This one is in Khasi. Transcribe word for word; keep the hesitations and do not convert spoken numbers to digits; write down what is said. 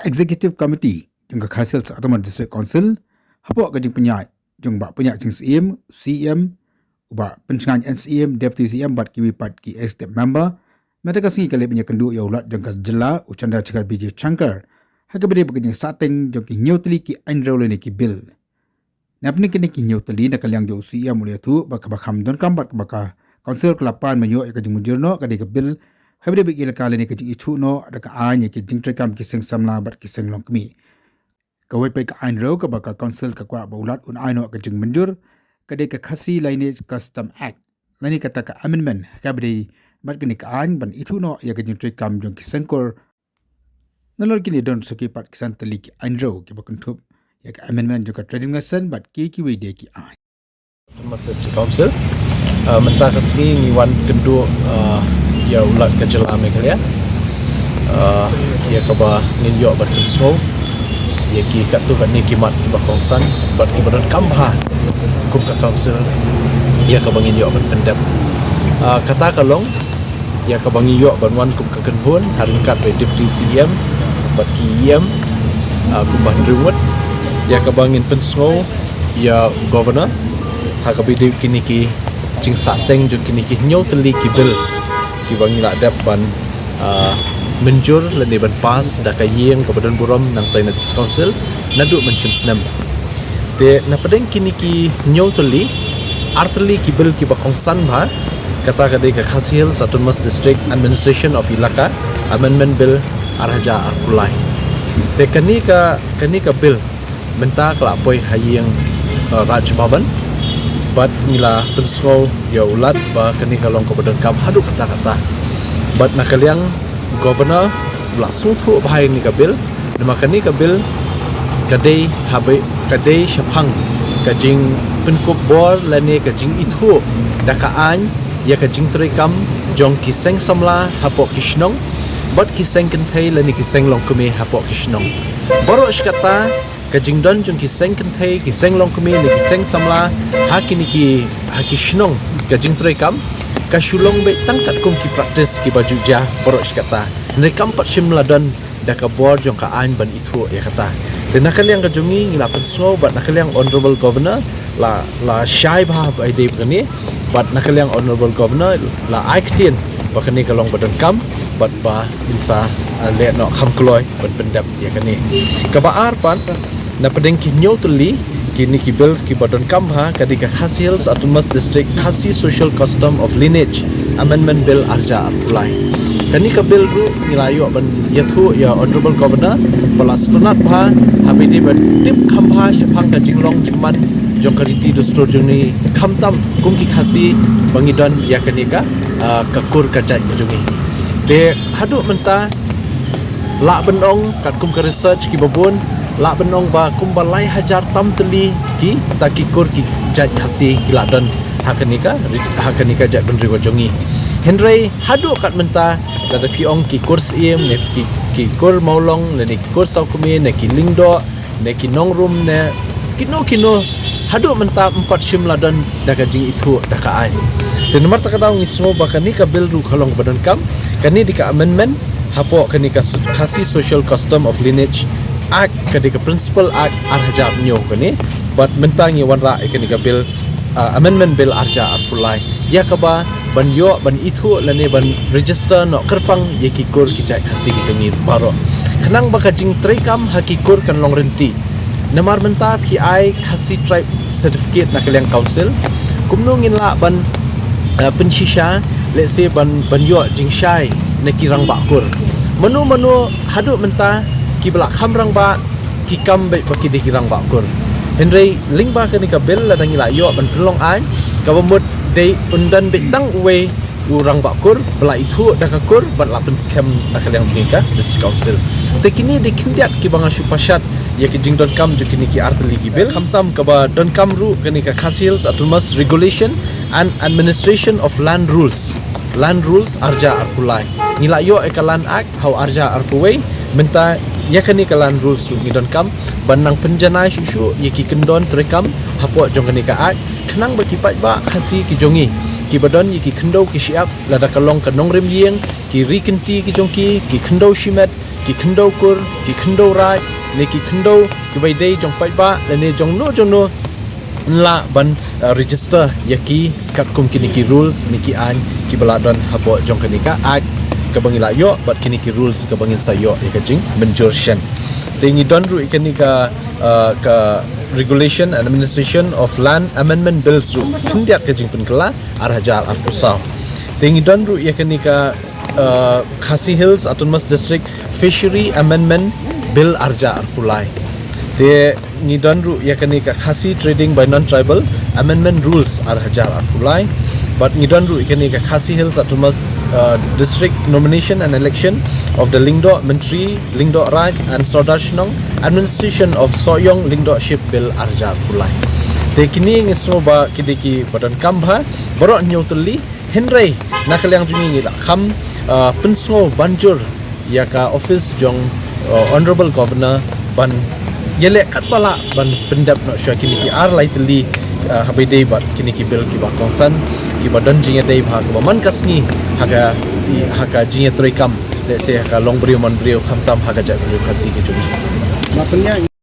Executive Committee jong ka Khasi Hills Autonomous District Council, hapoh ka jingpynïaid jong Bah Pynïaid Sing Syiem, C E M, u Bah Pynshngaiñ N C M, Deputy C M bad kiwei pat ki Executive Member, mynta ka sngi ka leit ban ïakynduh ïa u Lat jong ka jylla u Chandrasekhar Vijay Shankar ha kaba ïadei bad ka jingsahteng jong ki hynñiew tylli ki aiñrew lane ki bill. Na pdeng kine ki hynñiew tylli, na ka liang jong u C M u la ïathuh ba kaba kham donkam bad kaba ka Council ka la pan ban ïoh ïa ka jingmynjur noh ka dei ka bill ha kaba ïadei bad ki elaka lane ka jingithuh noh da ka aiñ ïa ki jingtreikam ki seng samla bad ki seng longkmie. Kawei pat ka aiñrew kaba ka Council ka kwah ba u Lat un ai noh ka jingmynjur ka dei ka Khasi Lineage Custom Act lane kata ka amendment ha kaba ïadei bad kane ka aiñ ban ithuh noh ïa ka jingtreikam jong ki seng kur. Nalor kine don sa ki pat ki san tylli ki aiñrew kiba kynthup ïa ka amendment jong ka trading license bad ki kiwei de ki aiñ. Autonomous District Council. Uh, mynta ka sngi ngi wan kynduh, uh, ïa u Lat ka jylla Meghalaya. Uh, ïa kaba ngin ïoh ban pynsngew ïa ki katto katne ki mat kiba kongsan bad kiba donkam bha kum ka Council ïa kaba ngin ïoh ban pyndep. Uh, kata ka long ïa kaba ngi ïoh ban wan kum ka kynhun ha ryngkat bad Deputy C M bad ki E M, uh, kumba hynriew ngut, ïa kaba ngin pynsngew ïa u Governor ha kaba ïadei kine ki jingsahteng jong kine ki hynñiew tylli ki bills kiba ngi la dep ban, ah, mynjur lane ban pass da ka ïing kaba don burom nangtai na District Council naduh mynshem snem. Te na pdeng kine ki hynñiew tylli, ar tylli ki bill kiba kongsan bha, kata ka dei ka Khasi Hills Autonomous District Administration of Elaka Amendment Bill ar hajar arphew lai. Te kane ka, kane ka bill mynta ka la poi ha ïing, uh, Raj Bhavan bad ngi la pynsngew ïa u Lat ba kane ka long kaba donkam haduh katta katta. Bad na ka liang Governor u la sngewthuh bha ïa kane ka bill, namar kane ka bill ka dei haba, ka dei shaphang ka jingpynkup bor lane ka jingithuh da ka aiñ ïa ka jingtreikam jong ki seng samla hapoh ki shnong bad ki seng kynthei lane ki seng longkmie hapoh ki shnong. Baroh shi katta ka jingdon jong ki seng kynthei, ki seng longkmie ne ki seng samla ha kine ki, ha ki shnong ka jingtreikam ka shu long beit tang katkum ki practice kiba ju jia baroh shi katta. Hynrei kam pat shym la don da ka bor jong ka aiñ ban ithuh ïa kata. Te na ka liang ka jong ngi, ngi la pynsngew bad na ka liang Honourable Governor la, la shai bha ba ïadei bad kane, bad na ka liang Honourable Governor la ai ktien ba kane ka long ba donkam bad ba ngin sa, uh, leh noh kham kloi ban pyndep ïa kane. Kaba ar pat, na pdeng ki hynñiew tylli kine ki bills kiba donkam bha ka dei ka Khasi Hills Autonomous District Khasi Social Custom of Lineage Amendment Bill ar hajar arphew lai. Kane ka bill ruh ngi la ïoh ban ïathuh ïa Honourable Governor ba la sngewtynnat bha haba ïadei bad tip kham bha shaphang ka jinglong jingman jong ka riti dustur jong ngi, khamtam kum ki Khasi ba ngi don ïa kane ka, ah, ka kur ka jait ka jong ngi. Te haduh mynta lah ban ong katkum ka research kiba bun, lah ban ong ba kumba lai hajar tam tylli kita ki kur ki jait Khasi ki la don ha kane ka ri-, ha kane ka jaitbynriew ka jong ngi. Hynrei haduh kat mynta, lada phi ong ki kur Syiem ne ki, ki kur Mawlong ne ki kur Sawkmie ne ki Lyngdoh ne ki Nongrum ne kino kino, haduh mynta ym pat shym la don da ka jingithuh da ka aiñ. Te namar kata ka daw ngi sngew ba kane ka bill ruh ka long ba donkam, kane dei ka amendment hapoh kane ka s-, Khasi Social Custom of Lineage Act, ka dei ka Principal Act ar hajar hynñiew kane. Bad mynta ngi wanrah ïa kane ka bill, ah, Amendment Bill ar hajar arphew lai, ïa kaba ban ïoh ban ithuh lane ban register noh kyrpang ïa ki kur ki jait Khasi ki jong ngi baroh, khnang ba ka jingtreikam ha ki kur kan long rynti. Namar mynta phi ai Khasi Tribe Certificate na ka liang Council, kumno ngin lah ban, eh, pynshisha, let's say, ban, ban ïoh jingshai na ki rangbah kur? Mano mano haduh mynta kiba la kham rangbah ki kam beit ba ki dei ki rangbah kur. Hynrei lyngba kane ka bill, lada ngi la ïoh ban pynlong aiñ, kaba mut dei un don beit tang uwei u rangbah kur ba la ithuh da ka kur bad la pynskhem na ka liang jong ka District Council. Te kine dei khyndiat kiba nga shu pashat ïa ki jingdonkam jong kine ki ar tylli ki bill. Khamtam kaba donkam ruh kane ka Khasi Hills Autonomous Regulation and Administration of Land Rules, Land Rules ar hajar arphew lai. Ngi la ïoh ïa ka Land Act ha u ar hajar arphew wei, mynta ïa kane ka Land Rules ruh ngi donkam ban nang pynjanai shuh shuh ïa ki kyndon treikam hapoh jong kane ka Act, khnang ba ki paidbah Khasi ki jong ngi kiba don ïa ki khyndew ki shyiap, lada ka long ka nongrim ïing, ki ri kynti ki jong ki, ki khyndew shimet, ki khyndew kur, ki khyndew raid, ne ki khyndew kiba ïadei jong paidbah lane jong no jong no, yn lah ban, uh, register ïa ki katkum kine ki rules ne ki aiñ kiba la don hapoh jong kane ka act kaba ngi la ïoh bad kine ki rules kaba ngin sa ïoh ïa ka jingmynjur shen. Te ngi don ruh ïa kane ka, uh, ka Regulation and Administration of Land Amendment Bills ruh khyndiat ka jingpynkylla ar hajar arphew saw. Te ngi don ruh ïa kane ka, uh, Khasi Hills Autonomous District Fishery Amendment Bill ar hajar arphew lai. Te ngi don ruh ïa kane ka Khasi Trading by Non-Tribal Amendment Rules ar hajar arphew lai. Bad ngi don ruh ïa kane ka Khasi Hills Autonomous, uh, District Nomination and Election of the Lyngdoh Myntri, Lyngdoh Raid and Sordar Shnong, Administration of Sohiong Lyngdohship Bill ar hajar arphew lai. Te kine ngi sngew ba ki dei kiba donkam bha, baroh hynñiew tylli, hynrei na ka liang jong ngi ngi la kham, uh, pynsngew ban jur ïa ka office jong, uh, Honorable Governor ban ïaleh katba lah ban pyndep noh shuwa kine ki ar lai tylli, uh, haba ïadei bad kine ki bill kiba kongsan, kiba don jingïadei bha, kiba man ka sngi ha ka, ha ka jingïatreikam, lehse ha ka longbriew manbriew, khamtam ha ka jaitbynriew Khasi ka jong ngi.